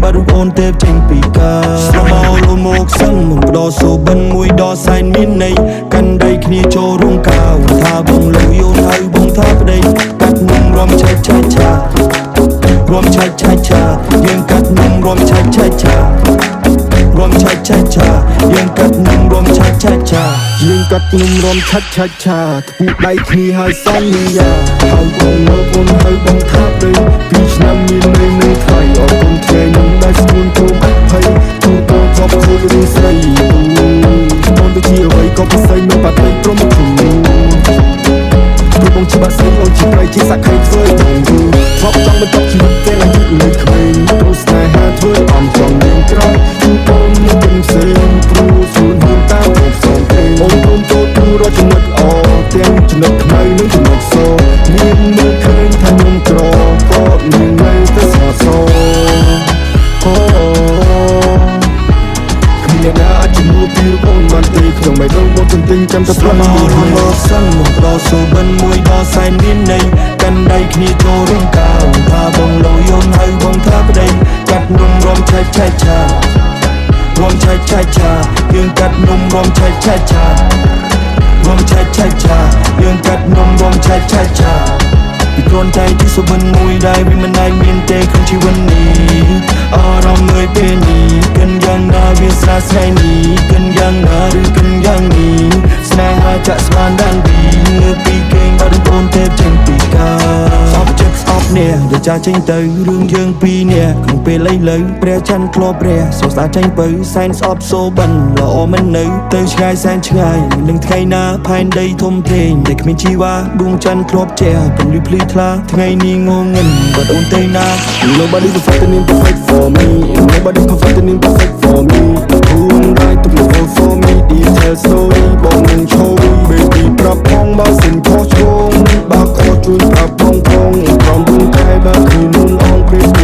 បាត់រូបអូនទេចេញពីការស្រមោលមកសឹងមកផ្ដល់សូបិនមួយដល់សែនមានន័យកាន់ដៃគ្នាចូលរោងការថាបងលោយូនហើយបងថាប្តីកាត់នំរំឆាឆាឆារំឆាឆាឆាយើងកាត់នំរំឆាឆាឆារំឆាឆាឆាយើងកាត់នំរំឆាឆាឆា យើងកាត់នំរំឆាច់ឆាច់ឆាថ្ពូដៃគ្នាហើយសន្យាហើយបងមើលអូនហើយបងថាប្តី2ឆ្នាំមានន័យនឹងថ្លៃអរគុណថ្ងៃនឹងដែលស្ទួនព្រមអភ័យទូតធ្លាប់ខូចរឿងស្រីអូនទៅជាអ្វីក៏ពិសេសមិនបាត់ដីព្រមជូព្រោះបងជាបាក់ស្រីអូនជាត្រីជាសក្ខីធ្វើឲ្យបងយូរធ្លាប់ចង់បញ្ចប់ជីវិតពេលអាយុនៅក្មេងព្រោះស្នេហាធ្វើឲ្យអំចង់មានក្រោយទូកូនមានเป็นផ្សេងព្រោះស្រួលហ៊ានតាមបងផ្សងព្រេងអូនព្រមចូលទូរាល់ចំណុចល្អទាំងចំណុចខ្មៅនិងចំណុចសមានមើលឃើញថាខ្ញុំក្រក៏នឹងនៅតែស្ងោសអូគ្មានអ្នកណាអាចជំនួសពីរូបអូនបានទេក្នុងបេះដូងបងទន្ទិញចាំតែ ស្រ ផ្លាស់ មោ មួយ លមកសឹងមកផ្ដល់សូបិនមួយដល់សែនមានន័យកាន់ដៃគ្នាចូលរោងការថាបងលោយូនហើយបងថាប្តីកាត់នំរំឆាឆាឆារំឆាឆាឆាយើងកាត់នំរំឆាឆាឆារំឆាឆាឆាយើងកាត់នំរំឆាឆាឆាពីគ្រាន់តែជាសុបិនមួយដែលវាមិនអាចមានទេក្នុងជីវិតនេះអារម្មណ៍មួយពេលនេះកិនយ៉ាងណាវាស្រាស្រីនេះកិនយ៉ាងណាឬកិនយ៉ាងនេះស្នេហាចាក់ស្មានដានពីងើបពីគេងបាត់អូនទេចេញពីការស្អប់ចិត្តស្អប់នេះដែលចាចេញទៅរឿងយើងពីរនាក់ក្នុងពេលឥឡូវព្រះច័ន្ទធ្លាប់ព្រះសរសើរចេញពៅសែនស្អប់សូបិនល្អមិននៅទៅឆ្ងាយសែនឆ្ងាយនឹងថ្ងៃណាផែនដីធំធេងតែគ្មានជីវ៉ាដួងច័ន្ទធ្លាប់ជះពន្លឺភ្លឺថ្លាថ្ងៃនេះងងឹងបាត់អូនទៅណា Nobody perfect and imperfect for me. Nobody perfect and imperfect for me. Who am I to live for me? Detail story បងនឹងឈយ Baby ប្រាប់ផងបើសិនខុសឆ្គងបើខុសជួយប្រាប់បងផងក្រំដួងខែបើគ្មាននួនអងព្រៀប